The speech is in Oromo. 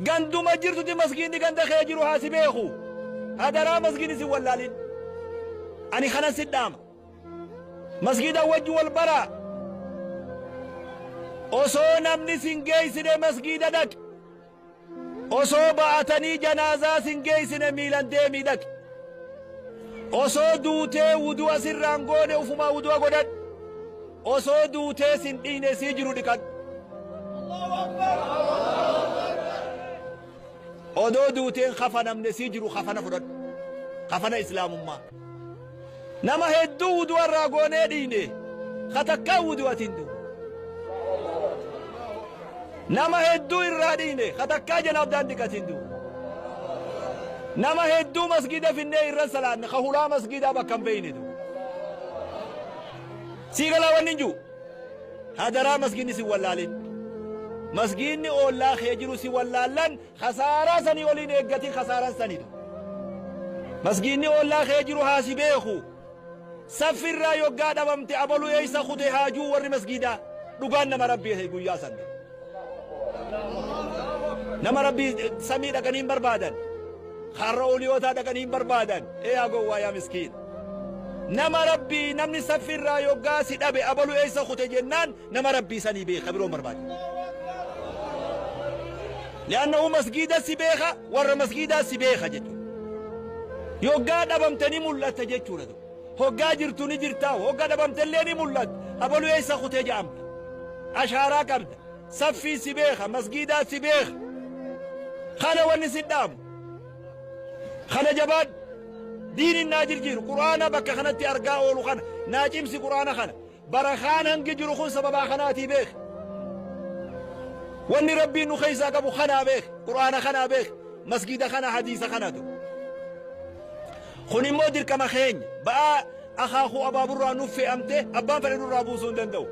Ganduma jirtutti masgiidni ganda kee jiru haa si beeku. Hadaraa masgiidni si wallaalin. Ani kanan si dhaama. Masgiida wajji wal baraa. Osoo namni sin geessine masgiida dhaqi. Osoo ba'atanii janaazaa sin geessine miilan deemii dhaqi. Osoo duutee wudu'a sirraan goone ufumaa wudu'a godhadhu. Osoo duutee sin dhiine sii jiru dhiqadhu. Odoo duuteen kafanamne sii jiru kafana fudhadhu. Kafana islaamummaa. Nama hedduu wudu'a irraa goonee dhiine ka takkaa wudu'atiin du'u. Nama hedduu irraa dhiine ka takkaa janaabdaan dhiqatiin du'u. Nama hedduu masgiida finnee irra salaanne ka hulaa masgiidaa bakka hin beeyne du'u. Sii galaa wanni hin jiru. Hadaraa masgiidni si wallaalin. Masgiidni oollaa kee jiru si wallaallan khasaaraa sanii oliin eeggatin khasaaran sanitu. Masgiidni oollaa kee jiru haa si beeku. Saffirraa yoggaa dhabamte abalu eeysa kute haajuu warri masgiidaa. Dhugaan nama rabbii ta'e guyyaa san. Nama rabbii samii dhaqanii hin barbaadan. Har'a oliyootaa dhaqanii hin barbaadan. Ee yaa gowwaa yaa miskiin. Nama rabbii namni saffirraa yoggaa si dhabe abalu eeysa kute jennaan nama rabbii sanii beeka biroo hin barbaadu. Li'annahu masgiida si beeka warra masgiidaa si beeka jechuudha. Yoggaa dhabamte ni mul'atta jechuudha. Hoggaa jirtu ni jirta hoggaa dhabamte illee ni mul'atta. Abalu eessa kutee jedhamta. Ashaaraa qabda. Saffii si beeka masgiidaa si beeka. Kana wanni si dhaamu. Kana jabaadhu. Diiniin naa jirjiiru quraana bakka kanatti argaa oolu kana naa cimsi quraana kana. Barakaan hangi jiru kun sababaa kanaatii beek. Wanni rabbiin nu keessaa qabu kanaa beek. Quraana kanaa beek. Masgiida kana hadiisa kanatu. Kun immoo dirqama keenya. Ba'aa akaakuu abaaburraa nuuf fe'amte abbaan fedhe nurraa buusuu hin danda'u.